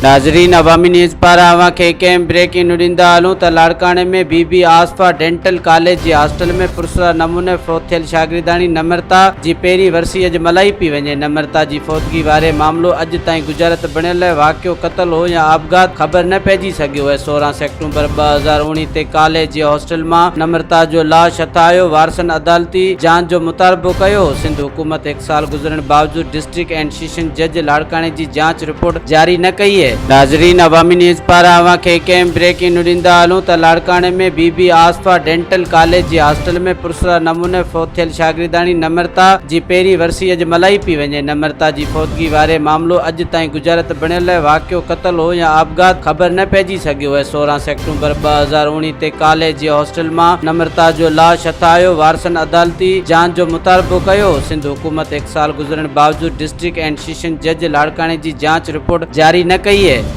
ناظرين عوامي نيوز پاران اوهان کي هڪ اهم بريڪنگ نيوز ڏيندا هلون ته لاڙڪاڻي ۾ بي بي آصفه ڊينٽل ڪاليج جي هاسٽل ۾ پراسرار نموني فوت ٿيل شاگردياڻي نمرتا جي پهرين ورسي اڄ ملهائي پئي وڃي نمرتا جي فوتگي واري معاملو اڄ تائين ڳجهارت بڻيل واقعو قتل هو يا آپگهات خبر نه پئجي سگهيو آهي 16 سيپٽمبر 2019 تي ڪاليج جي هاسٽل مان نمرتا جو لاش هٿ آيو وارثن عدالتي جاچ جو مطالبو ڪيو سنڌ حڪومت هڪ سال گذرڻ باوجود ڊسٽرڪٽ اينڊ سيشن جج لاڙڪاڻي جي جاچ رپورٽ جاري نه ڪئي. ناظرين عوامي نيوز پاران اوهان کي هڪ اهم بريڪنگ نيوز ڏيندا هلون ته لاڙڪاڻي ۾ بي بي آصفه ڊينٽل ڪاليج جي هاسٽل ۾ پراسرار نموني فوت ٿيل شاگردياڻي نمرتا جي پهرين ورسي اڄ ملهائي پئي وڃي نمرتا جي فوتگي واري معاملو اڄ تائين ڳجهارت بڻيل واقعو قتل هو يا آپگهات خبر نه پئجي سگهيو آهي 16 سيپٽمبر 2019 تي ڪاليج جي هاسٽل مان نمرتا جو لاش هٿ آيو وارثن عدالتي جاچ جو مطالبو ڪيو سنڌ حڪومت هڪ سال گذرڻ باوجود ڊسٽرڪٽ اينڊ سيشن جج لاڙڪاڻي جي جاچ رپورٽ جاري نه ڪئي.